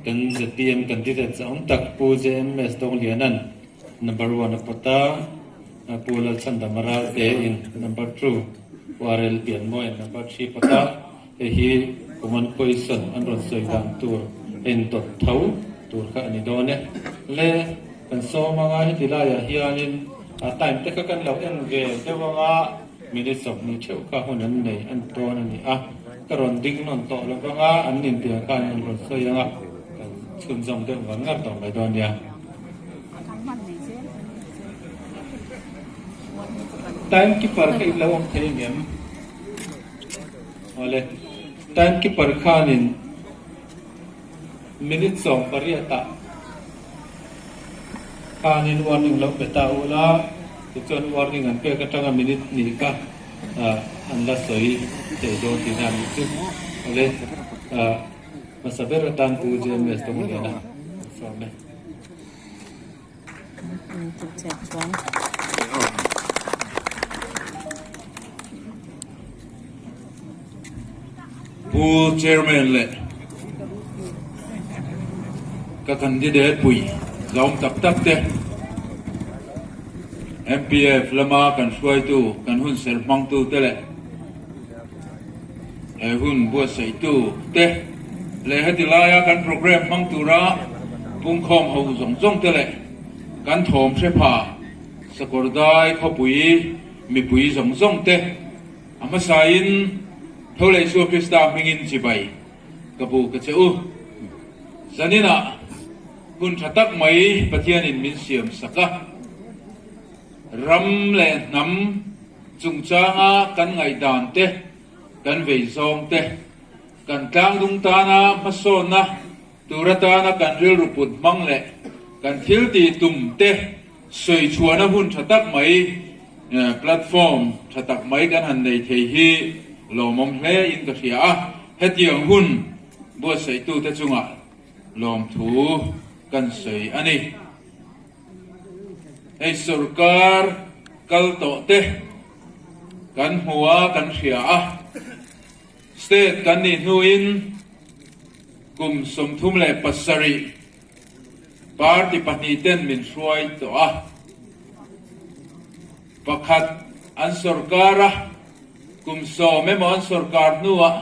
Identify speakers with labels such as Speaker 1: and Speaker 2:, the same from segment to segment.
Speaker 1: Kan zpm candidate zahawm tak Pu JMS Dawngliana'n number one a pawt a, Pu Lalchhandama Ralte in number two, Pu RL Pianmawia'n number three pawt a, hei hi common question an rawn sawi dan tur a intawt tho tur kha a ni dawn e. Le kan sawm anga heti laiah hianin time te kha kan lo en ve deuh anga minute 20 theuh kha hun an nei an tawn a ni a, ka rawn ding nawn tawh lo vanga an intiang khan an rawn sawi anga kan chhunzawm deuh ngar ngar tawh mai dawn nia. Time keeper kha in lo awm thei ngem? Awle, time keeper khanin minute 18 ah khanin warning lo pe ta ula, tichuan warning an pek atanga minute hnih kha an la sawi thei dawn tihna a nih chu. Awle, hmasa ber atan Pu JMS Dawngliana an sawm e.
Speaker 2: Pu Chairman leh ka candidate pui zawm tak tak te, MPF lama kan hruaitu, kan hun ser hmangtu te leh he hun buatsaihtu te leh heti laia kan programme hmang tura pungkhawm ho zawng zawng te leh kan thawm hre pha Sakawrdai khawpui mipui zawng zawng te a hmasain Tho leh Isua Krista hmingin chibai ka bu ka che u. Zaninah hun tha tak mai Pathianin min siam sak a, ram leh hnam Chungchanga kan ngaihdan te, kan vei zawng te, kan tlangdung tana hmasawnna tur atana kan rilru put hmang leh kan thil tih tum te sawi chhuahna hun tha tak mai, platform tha tak mai kan han nei thei hi lawmawm hle in ka hria a. Hetiang hun buatsaihtute chungah lawmthu kan sawi a ni. Hei sorkar kal tawh te kan hmu a, kan hria a, state kan nih hnuin kum 37 party pahnih ten min hruai tawh a, pakhat an sorkar a, kum 10 emaw an sorkar hnuah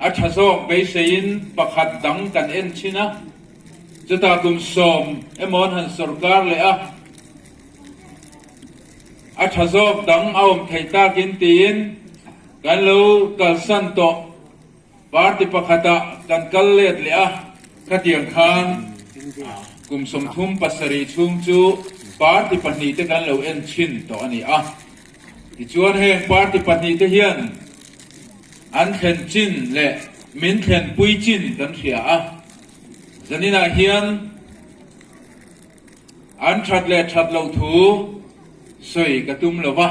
Speaker 2: a tha zawk beiseiin pakhat dang kan en thin a. Chutah kum 10 emaw an han sorkar leh a, a tha zawk dang a awm theih takin tiin kan lo kalsan tawh party pakhatah kan kal let leh a, khatiang khan kum 37 chhung chu party pahnih te kan lo en chhin tawh a ni a. Tichuan heng party pahnih te hian an thlen chin leh min thlenpui chin kan hria a. Zaninah hian an that leh that loh thu sawi ka tum lo va,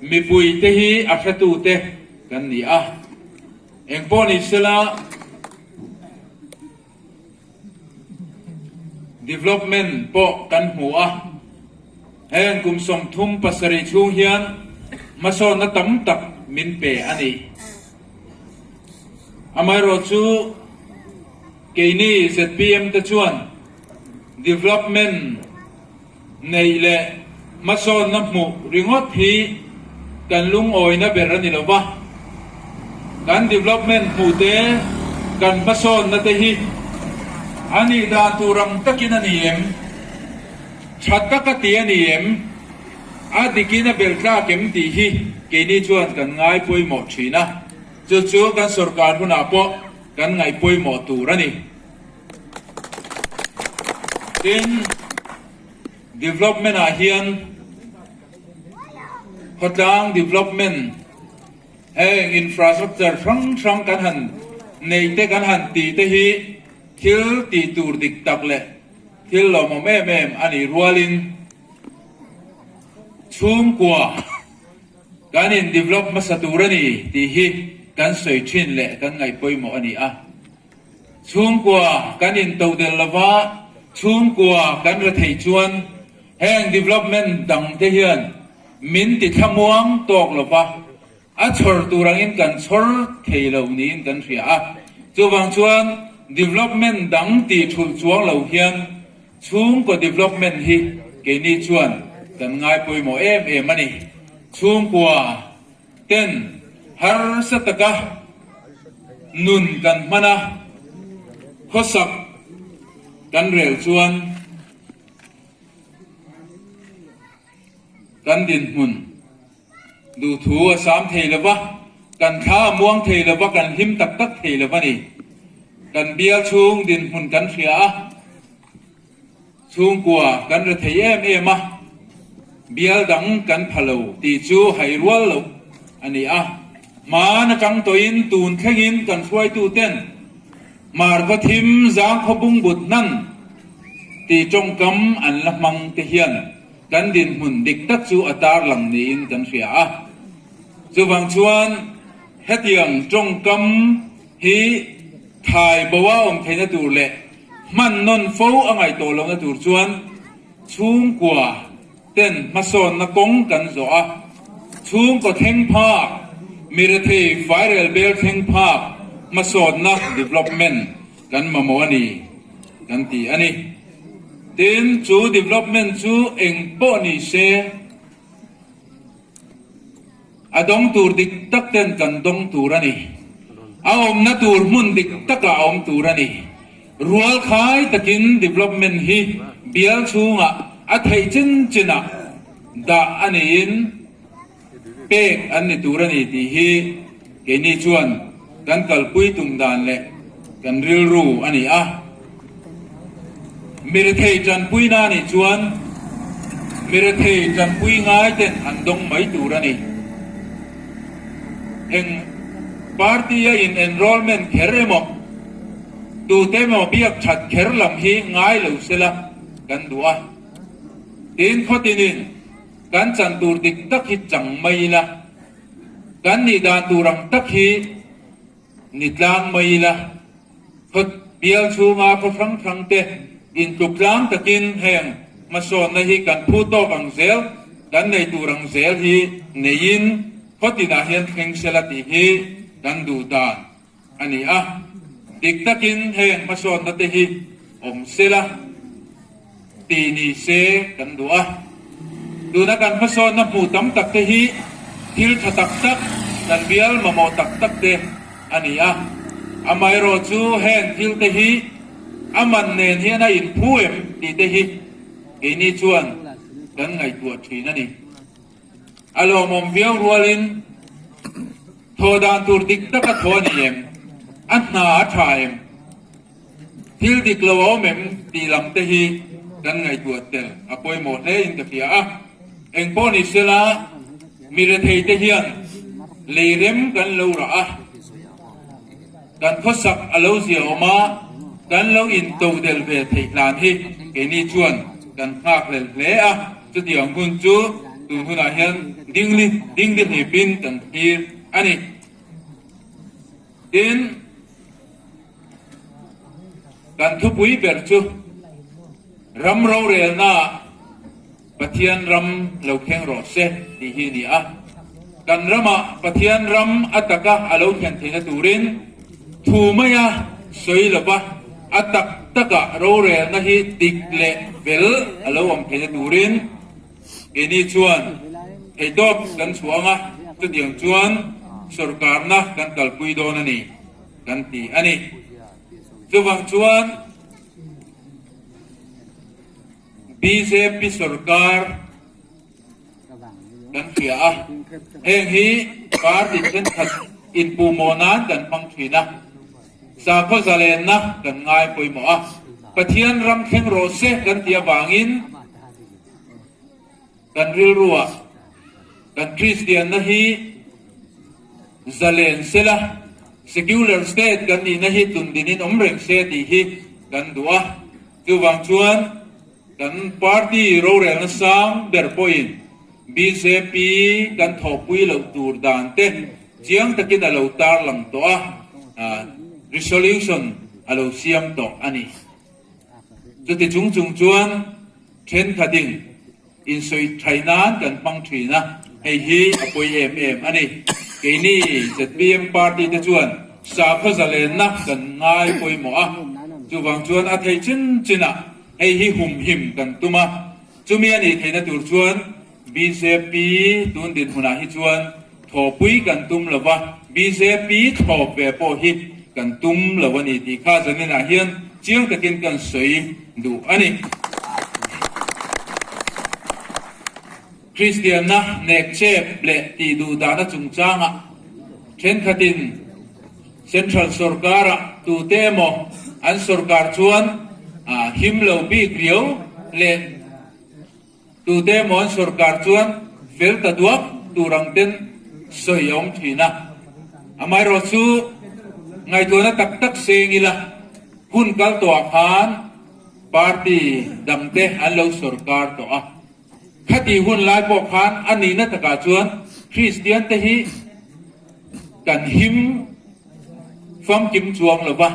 Speaker 2: mipui te hi a hretu te kan ni a, engpawh ni sela development pawh kan hmu a, heng kum 37 chhung hian hmasawnna tam tak min pe a ni. Amaherawhchu keini zpm te chuan development neih leh hmasawnna hmuh ringawt hi kan lungawina ber a ni lo va, kan development hmuh te, kan hmasawnna te hi a nih dan tur ang takin a ni em? Tha taka ti a ni em? A dikin a bel tlak em tih hi keini chuan kan ngai pawimawh thin a, chu chu kan sorkar hunah pawh kan ngaih pawimawh tur a ni. Tin, development ah hian khawtlang development heng infrastructure hrang hrang kan han nei te kan han tih te hi thil tih tur dik tak leh thil lawmawm em em a nih rualin, Chhungkua kan in develop hmasa tur a ni tih hi kan sawi thin leh kan ngaih pawimawh a ni a. Chhungkua kan in todel lova chhungkua kan ra theih chuan heng development dang te hian min ti thlamuang tawk lova a chhawr tur angin kan chhawr thei lo niin kan hria a. Chuvang chuan. Development dang tih thulh chuang lo hian chhungkaw development hi keini chuan kan ngai pawimawh em em a ni. Chhungkua ten harsa taka nun kan hman a, khawsak kan rel chuan kan dinhmun Duhthu a sam thei lo va, kan thla a muang thei lo va, kan hlim tak tak thei lo va ni. Kan bial chhung dinhmun kan hria a, chhungkua kan re thei em em a, bial dang kan pha lo tih chu hai rual loh a ni a. Hman atang tawhin tun thlengin kan hruaituten Markhaw thim zangkhaw bungbut hnan tih tawngkam an la hmang te hian Kan dinhmun dik tak chu a tarlang niin kan hria a. Chuvang chuan hetiang tawngkam hi thai boa awm theihna tur leh hman nawn fo a ngaih tawh lohna tur chuan chhungkua ten hmasawnna kawng kan zawh a, chhungkaw thleng phak, mirethei fairel bel thleng phak hmasawnna, development, kan mamawh a ni kan ti a ni. Tin, chu development chu eng pawh ni se, a dawng tur dik tak ten kan dawng tur a ni. A awmna tur hmun dik takah a awm tur a ni. Rual khai takin development hi bial chhungah a theih chin chinah dah a niin pek an ni tur a ni tih hi keini chuan kan kalpui tum dan leh kan rilru a ni a. Mirethei tanpuina a nih chuan mirethei tanpui ngai ten an dawng mai tur a ni. Eng party a in enrollment kher emaw, tute emaw biak that kher lam hi ngai lo sela kan duh a. Tin, khawtinin Kan chan tur dik tak hi chang mai ila, kan nih dan tur ang tak hi ni tlang mai ila, khaw bial chhunga khaw hrang hrang te intluk tlang takin heng hmasawnna hi kan phu tawk ang zel, kan nei tur ang zel hi neiin khaw tinah hian thleng sela tih hi kan duh dan a ni a, dik takin heng hmasawnna te hi awm sela tih ni se kan duh a. Tuna kan hmasawnna hmuh tam tak te hi thil tha tak tak, kan bial mamawh tak tak te a ni a. Amaherawh chu heng thil te hi a man nen hian a inphu em tih te hi keini chuan kan ngaihtuah thin a ni. A lawmawm viau rualin thaw dan tur dik taka thaw a ni em? A hna a tha em? Thil dik lo a awm em tih lam te hi kan ngaihtuah tel a pawimawh hle in ka hria a. Eng pawh ni sela mi rethei te hian lei rem kan lo rah a, kan khawsak a lo zia awm a, kan lo into del ve theih hlan hi keini chuan kan nghakhlel hle a. Chutiang hun chu tun hunah hian dingli dingdi hlipin kan thlir a ni. Tin, kan thupui ber chu ram rorelnaah Pathian ram lo thleng rawh se tih hi a ni a. Kan ramah Pathian ram a taka a lo thlen theihna turin thu maia sawi lova a tak takah rorelna hi dik leh fel a lo awm theihna turin keini chuan theihtawp kan chhuah ang a, chutiang chuan sawrkarna kan kalpui dawn a ni kan ti a ni. Chuvang chuan bjp sawrkar kan hria a, heng hi party thenkhat inpuhmawh nan kan hmang thin a, sakhaw zalenna kan ngai pawimawh a, Pathian ram thleng rawh se kan tih avangin kan rilruah kan Kristianna hi zalen sela, secular state kan nihna hi tundinin awm reng se tih hi kan duh a, chuvang chuan Kan party rorelna sang ber pawhin bjp kan thawhpui loh tur dan te chiang takin a lo tarlang tawh a, resolution a lo siam tawh a ni. Chuti chung chung chuan thenkhatin insawi thai nan kan hmang thin a, hei hi a pawi em em a ni. Keini zpm party te chuan. Sakhaw zalenna kan ngai pawimawh a, chuvang chuan a thei chin chinah hei hi humhim kan tum a, chumi a nih theihna tur chuan bjp tun dinhmunah hi chuan thawhpui kan tum lo va, bjp thlawp ve pawh hi kan tum lo a ni tih kha zaninah hian chiang takin kan sawi duh a ni. Kristianna nekchep leh tih duh dahna chungchangah thenkhatin Central sorkarah tute emaw an sorkar chuan him lo bik riau leh tute emaw an sorkar chuan fel ta duak tur ang ten sawi a awm thin a. Amaherawhchu ngaihtuahna tak tak seng ila hun kal tawhah khan party dangte an lo sorkar tawh a. Khati hun lai pawh khan a nihna takah chuan Kristian te hi kan him famkim chuang lo va,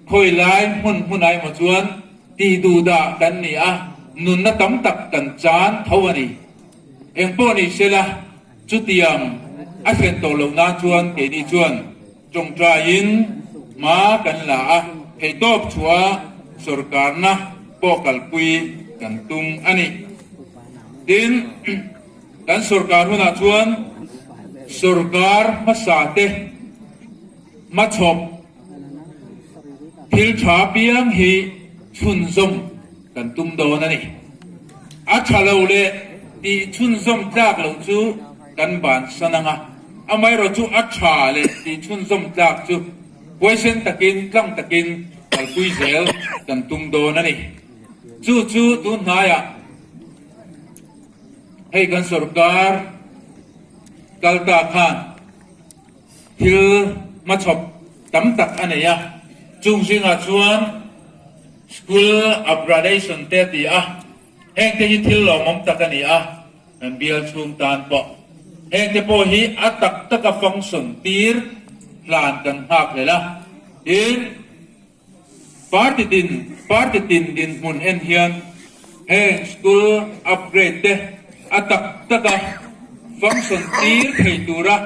Speaker 2: khawi lai hmun hmunah emaw chuan tih duh dah kan ni a, nunna tam tak kan chan tho a ni. Engpawh ni sela, chutiang a thlen tawh loh nan chuan keini chuan Tawngtaiin hma kan la a, theihtawp chhuah sorkarna pawh kalpui kan tum a ni. Tin, kan sorkar hunah chuan sorkar hmasa te hmachhawp thil tha piang hi chhunzawm kan tum dawn a ni. A tha lo leh tih chhunzawm tlak loh chu kan bansan ang a. Amaherawh chu a tha leh tih chhunzawm tlak chu huaisen takin tlang takin kalpui zel kan tum dawn a ni. Chu chu tun hnaiah hei kan sorkar kal ta khan thil hmachhawp tam tak a nei a, chung zingah chuan school upgradation te a ti a, hengte hi thil lawmawm tak a ni a. Kan bial chhung tan pawh hengte pawh hi a tak taka function tir hlan kan nghak hlel a, tin party tin party tin dinhmun en hian heng school upgrade te a tak taka function tir thei tura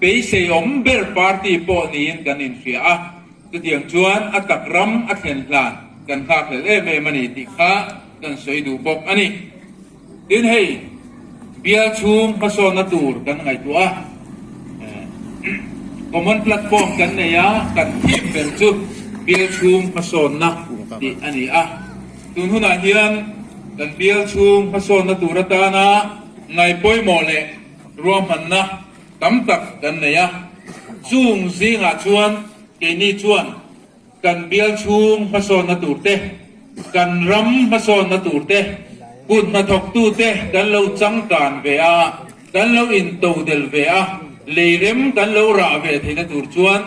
Speaker 2: beisei awm ber party pawh niin kan inhria a, chutiang chuan a tak ram a thlen hlan kan nghak hlel em em a ni tih kha kan sawi duh bawk a ni. Tin hei, bial chhung hmasawnna tur kan ngaihtuah a, common platform kan nei a, kan theme ber chu bial chhung hmasawnna tih a ni a. Tun hunah hian kan bial chhung hmasawnna tur atana ngaihpawimawh leh ruahmanna tam tak kan nei a, chung zingah chuan keini chuan Kan bial chhung hmasawnna tur te, kan ram hmasawnna tur te, kut hnathawktute kan lo changkan ve a, kan lo intodel ve a, leirem kan lo rah ve theihna tur chuan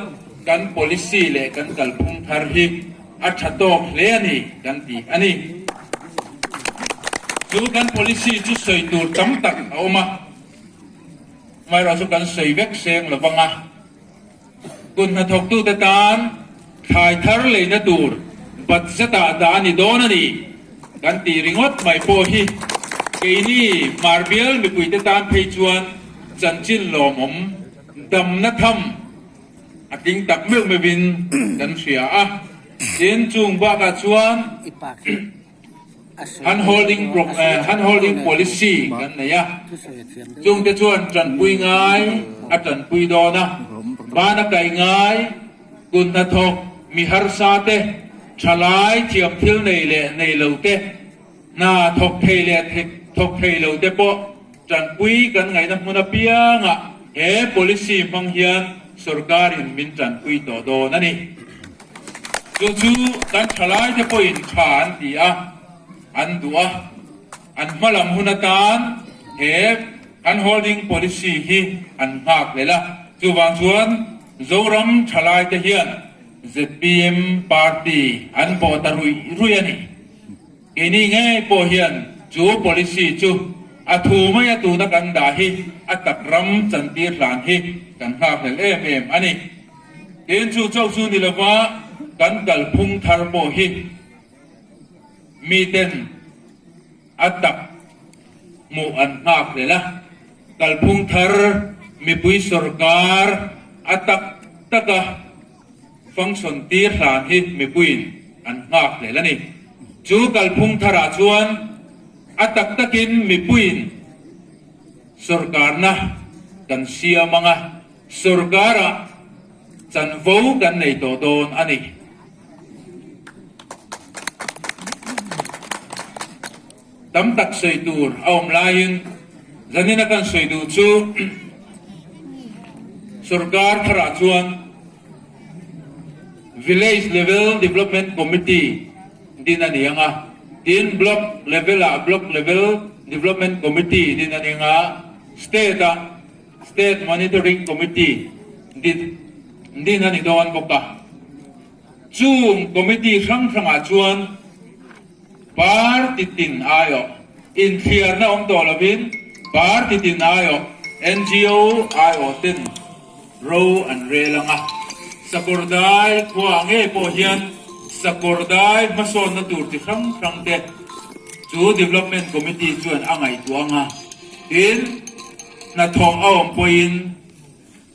Speaker 2: kan policy leh kan kalphung thar hi a tha tawk hle a ni kan ti a ni. Chu kan policy chu sawi tur tam tak a awm a, amaherawhchu kan sawi vek seng lo vang a. Kut hnathawktute tan thlai thar leina tur budget ah dah a ni dawn a ni kan tih ringawt mai pawh hi keini Hmarbial mipuite tan phei chuan chanchin lawmawm damna tham a tling tak meuh meuhin kan hria a. Tin, chung bakah chuan Hand holding hand holding policy kan nei a, chungte chuan tanpui ngai a tanpui dawn a, ban a kaih ngai, kut hnathawk, mi harsa te, thalai thiam thil nei leh nei lo te, hna thawk thei leh thawk thei lo te pawh tanpui kan ngaihna hmun apiangah he policy hmang hian sorkarin min tanpui tawh dawn a ni. Chu chu kan thalaite pawhin tha an ti a, an duh a, an hmalam hun atan he kan holding policy hi an nghak hlel a. Chuvang chuan Zoram thalaite hian zpm party an bawh ta ruih ruih a ni. Keini ngei pawh hian chu policy chu a thu mai a tuna kan dah hi a tak ram chantir hlan hi kan nghak hlel em em a ni. Tin chu chauh chu ni lova kan kalphung thar pawh hi miten a tak hmuh an nghak hlel a, kalphung thar mipui sorkar a tak taka. Function tir hlan hi mipuiin an nghak hlel a ni. Chu kalphung tharah chuan a tak takin mipuiin sorkarna kan siam ang a, sorkarah chanvo kan nei tawh dawn a ni. Tam tak sawi tur a awm laiin zanina kan sawi duh chu sorkar tharah chuan Village Level Development Committee din a ni ang a, tin Block Level ah Block Level Development Committee din a ni ang a, State ah State Monitoring Committee din din a ni dawn bawk a. Chung committee hrang hrangah chuan Party tin aiawh inthliarna awm tawh lovin party tin aiawh NGO aiawh ten ro an rel ang a. Sakawrdai khuaah ngei pawh hian Sakawrdai hmasawnna tur chi hrang hrang te chu Development Committee chuan a ngaihtuah ang a, tin hnathawh a awm pawhin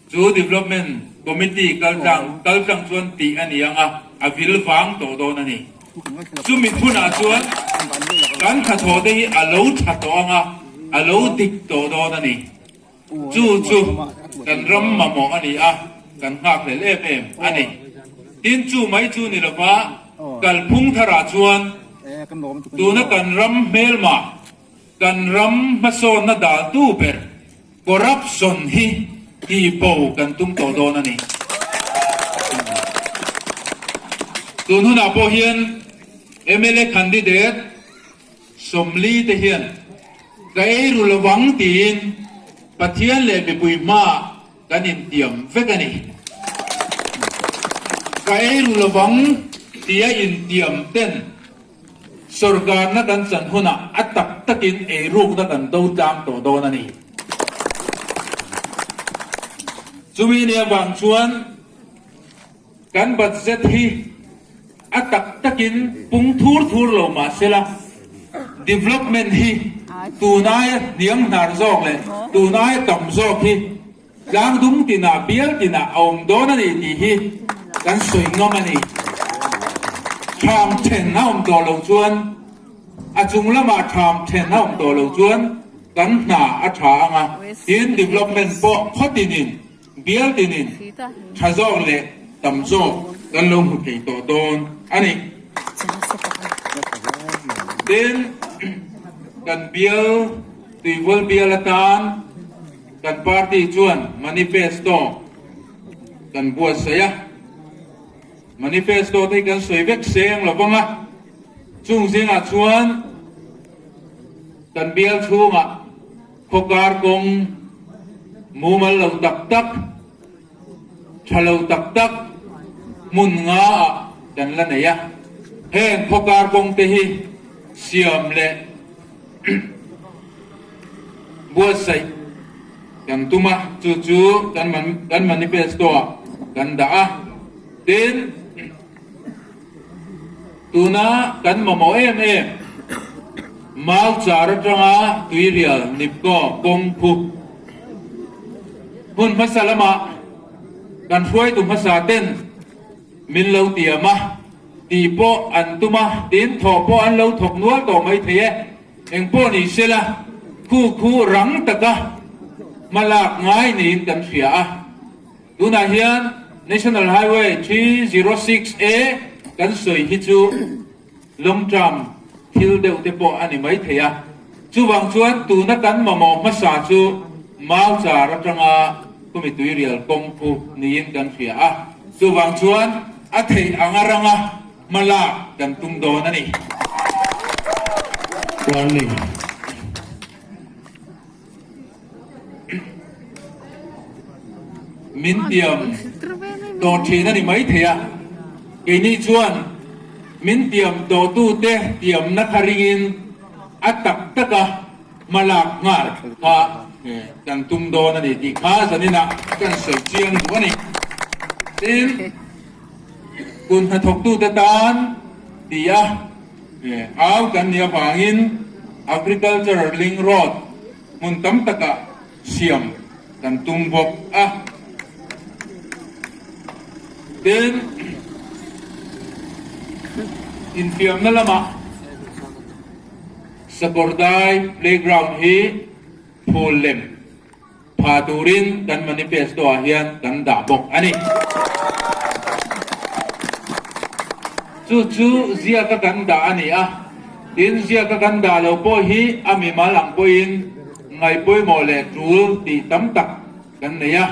Speaker 2: Chu Development Committee kaltlang kaltlang chuan tih a ni ang a, a vil vang tawh dawn a ni. Chumi hmunah chuan kan hnathawh te hi a lo tha tawh ang a, a lo dik tawh dawn a ni. Chu chu kan ram mamawh a ni a, kan nghakhlel em em a ni. Tin, chu mai chu ni lova kalphung tharah chuan tuna kan ram hmelma, kan ram hmasawnna daltu ber, Corruption hi tihbo kan tum tawh dawn a ni. Tun hunah pawh hian mla candidate Sawmli te hian ka ei ru lovang tiin Pathian leh mipui hmaah kan intiam vek a ni. Ka ei ru lovang tia intiam ten Sorkarna kan chan hunah a tak takin eirukna kan do tlang tawh dawn a ni. Chumi nia vang chuan kan budget hi a tak takin pung thur thur lo mah sela, development hi tun aia hniam hnar zawk leh tun aia tam zawk hi Tlangdung tinah bial tinah a awm dawn a ni tih hi kan sawi ngam a ni. Thlam then a awm tawh loh chuan, a chung lamah thlam then a awm tawh loh chuan kan hna a tha ang a, tin development pawh khaw tinin, bial tinin tha zawk leh tam zawk kan lo hmu thei tawh dawn a ni. Tin, kan bial, Tuivawl bial atan, Kan party chuan manifesto kan buatsaih a, manifesto te hi kan sawi vek seng lo vang a, chung zingah chuan kan bial chhungah khawkar kawng mumal lo tak tak, tha lo tak tak hmun nga ah kan la nei a, heng khawkar kawng te hi siam leh Buatsaih kan tum a, chu chu kan kan manifesto ah kan dah a, tin tuna kan mamawh em em mau char atanga tuirial nipko kawng khu hmun hmasa lamah kan hruaitu hmasa ten min lo tiam a tih pawh an tum a, tin thawh pawh an lo thawk nual tawh maithei e. Engpawh ni sela, khu khu rang taka hma lak ngai niin kan hria a. Tunah hian National Highway 306 A kan sawi hi chu long term thil deuh te pawh a ni mai thei a. Chuvang chuan tuna kan mamawh hmasa chu mau char atanga khumi tuirial kawng khu niin kan hria a. Chuvang chuan a theih anga ranga Hma lak kan tum dawn a ni.
Speaker 1: Warning.
Speaker 2: Min tiam tawh thin a ni mai thei a, keini chuan min tiam tawhtute tiamna kha ringin a tak taka hma lak nghal kha kan tum dawn a ni tih kha zaninah kan sawi chiang duh a ni. Tin. Tun hnathawktute tan ti a au kan nih avangin Agriculture Link Road hmun tam takah siam kan tum bawk a. Tin. Infiamna lamah Sakawrdai playground hi phul lem pha turin kan manifesto ah hian kan dah bawk a ni. Chu chu ziaka kan dah a ni a, tin ziaka kan dah lo pawh hi a mimal ang pawhin ngaihpawimawh leh tul tih tam tak kan nei a.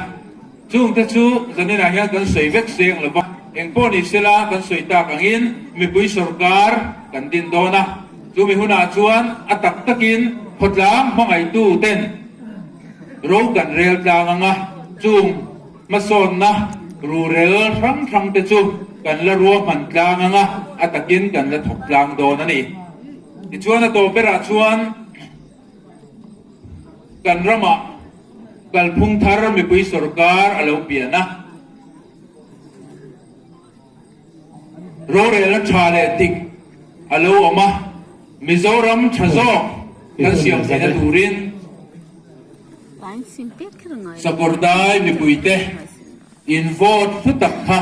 Speaker 2: Chungte chu zaninah hian kan sawi vek seng lo va, engpawh ni sela kan sawi tak angin mipui sorkar kan din dawn a, chumi hunah chuan a tak takin khawtlang hmangaihtu ten ro kan rel tlang ang a, chung hmasawnna rurel hrang hrang te chu kan la ruahman tlang ang a, a takin kan la thawk tlang dawn a ni. Tichuan a tawp berah chuan kan ramah Kalphung thar mipui sorkar a lo pian a, rorelna tha leh dik a lo awm a, Mizoram tha zawk kan siam theihna turin Sakawrdai mipuite in vote hlu tak kha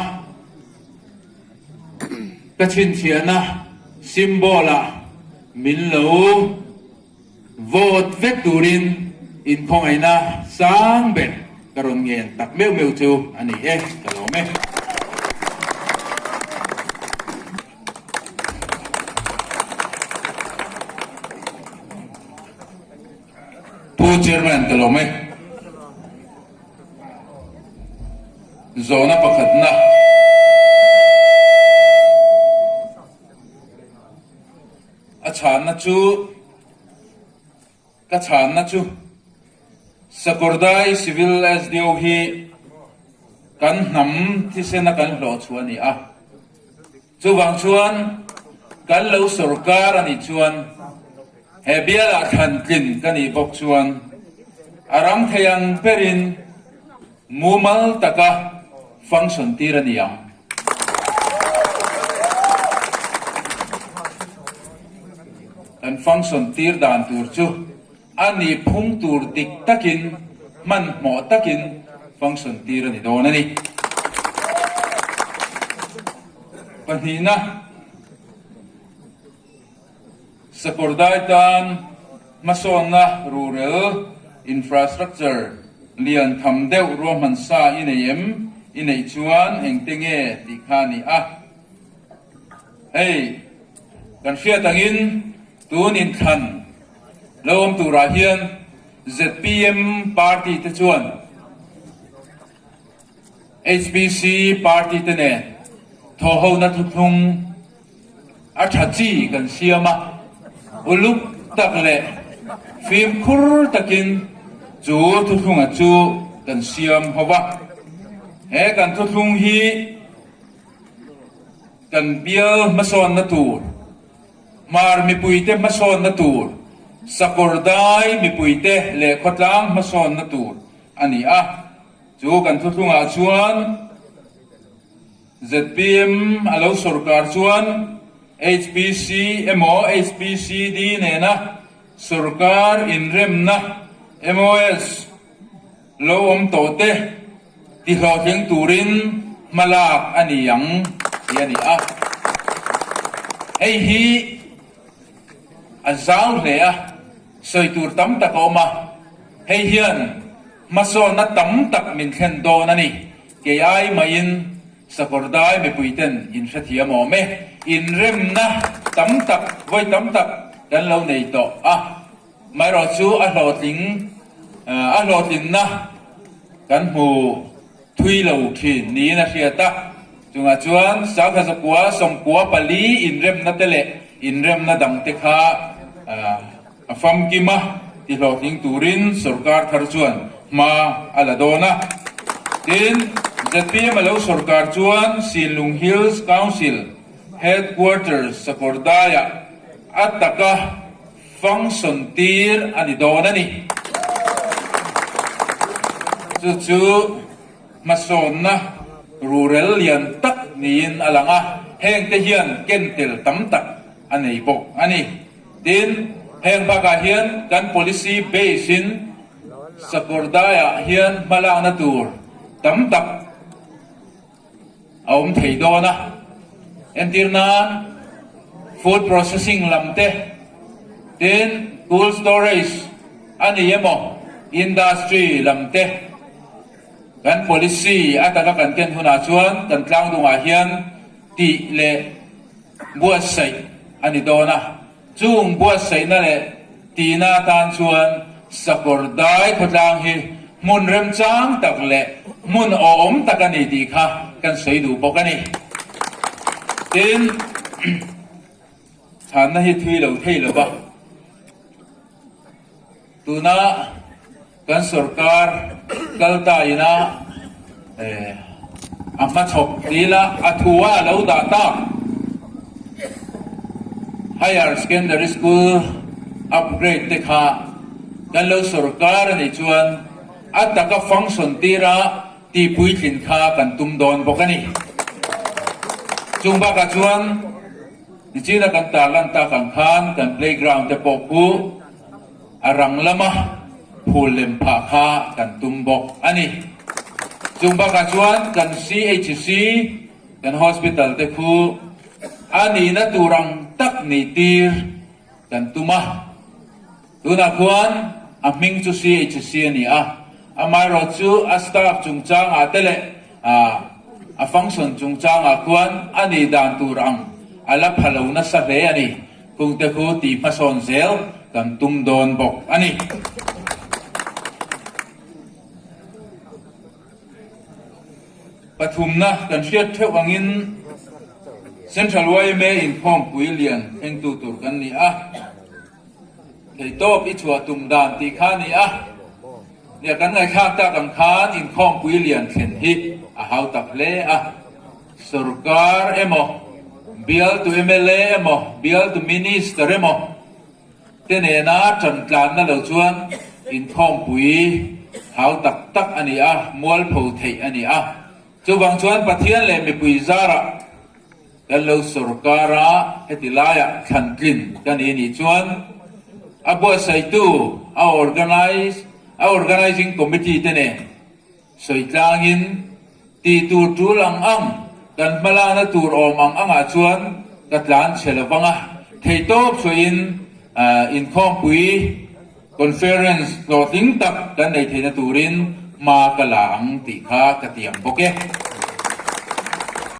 Speaker 2: ka chhinchhiahna symbol-ah min lo Vote vek turin inkhawngaihna sang ber ka rawn ngen tak meuh meuh chu a ni e, ka lawm e. Pu Chairman ka lawm e. Zawhna pakhatna. A chhanna chu, Ka chhanna chu Sakawrdai Civil SDO hi kan hnam thisena kan hlawh chhuah a ni a. Chuvang chuan kan lo sorkar a nih chuan he bialah thlan tlin ka nih bawk chuan a rang thei ang berin Mumal taka function tir a ni ang. Kan function tir dan tur chu a nih phung tur dik takin, hmanhmawh takin function tir a ni dawn a ni. Pahnihna, Sakawrdai tan hmasawnna rurel, infrastructure, lian tham deuh ruahman sa i nei em? I neih chuan engte nge tih kha a ni a. Hei, kan hriat angin tun inthlan lo awm turah hian zpm party te chuan HPC party te nen thawhhona thuthlung A tha chi kan siam a, uluk tak leh fimkhur takin chu thuthlunga chu kan siam ho va. He kan thuthlung hi kan bial hmasawnna tur, Hmar mipuite hmasawnna tur, Sakawrdai mipuite leh khawtlang hmasawnna tur a ni a. Chu kan thuthlungah chuan. Zpm a lo sorkar chuan HPC emaw HPCD nena sorkar inremna, MOS, lo awm tawh te tihlawhtling turin hmalak a ni ang tih a ni a. Hei hi a zau hle a, sawi tur tam tak a awm a, hei hian hmasawnna tam tak min thlen dawn a ni. Kei ai maiin Sakawrdai mipuiten in hrethiam awm e. Inremna tam tak, vawi tam tak kan lo nei tawh a. Amaherawh chu a hlawhtling, a hlawhtlinna kan hmu thui lo thin niin a hriat a. Chungah chuan Sangha zakua sawmkua pali inremna te leh inremna dangte kha a famkim a, tihlawhtling turin sorkar thar chuan hma a la dawn a. Tin, zpm a lo sorkar chuan Sinlung Hills Council Headquarters Sakawrdaiah a taka function tir a ni dawn a ni. Chu chu hmasawnna rurel lian tak niin a lang a, hengte hian ken tel tam tak a nei bawk a ni. Tin, heng bakah hian kan policy base in Sakawrdaiah hian hmalakna tur tam tak a awm thei dawn a. Entir nan, Food processing lam te, tin cool storage a ni emaw industry lam te kan policy a taka kan ken hunah chuan kan tlangdungah hian tih leh buatsaih a ni dawn a. Chung buatsaihna leh tihna atan chuan sakawr dai khawtlang hi hmun remchang tak leh hmun awhawm tak a ni tih kha kan sawi duh bawk a ni. Tin, chhanna hi thui lo thei lo va, tuna kan sorkar kal ta ina a hmachhawp dila a thua a lo dah tak Higher Secondary School upgrade te kha kan lo sorkar a nih chuan a taka function tira tihpuitlin kha kan tum dawn bawk a ni. Chung bakah chuan nichina kan tarlan tak ang khan kan playground te pawh khu A rang lama phul lem phah kha kan tum bawk a ni. Chung bakah chuan kan CHC, kan hospital te khu a nihna tur ang tak nih tir kan tum a. Tunah khuan a hming chu CHC a ni a, amaherawhchu a staff chungchangah te leh a function chungchangah khuan a nih dan tur ang a la pha lo nasa hle a ni. Kungte khu tih hmasawn zel kan tum dawn bawk a ni. Pathumna kan hriat theuh angin Central yma inkhawmpui lian thlengtu tur kan ni a, theihtawp i chhuah tum dan tih kha a ni a. Nia kan ngaihthlak tak ang khan inkhawmpui lian thlen hi a hau tak hle a. Sorkar emaw, bialtu mla emaw, bialtu minister emaw te nena ṭantlanna lo chuan inkhawmpui hau tak tak a ni a, mualpho theih a ni a. Chuvang chuan Pathian leh mipui zarah kan lo sorkar a, heti laiah thlantlin ka ni nih chuan a buatsaihtu, a organise, a organising committee te nen Sawi tlangin, Tih tur tul ang ang, kan hmalakna tur awm ang angah chuan ka tlan chhe lo vang a, theihtawp sawiin inkhawmpui, conference, hlawhtling tak kan nei theihna turin hma ka la ang tih kha ka tiang bawk e.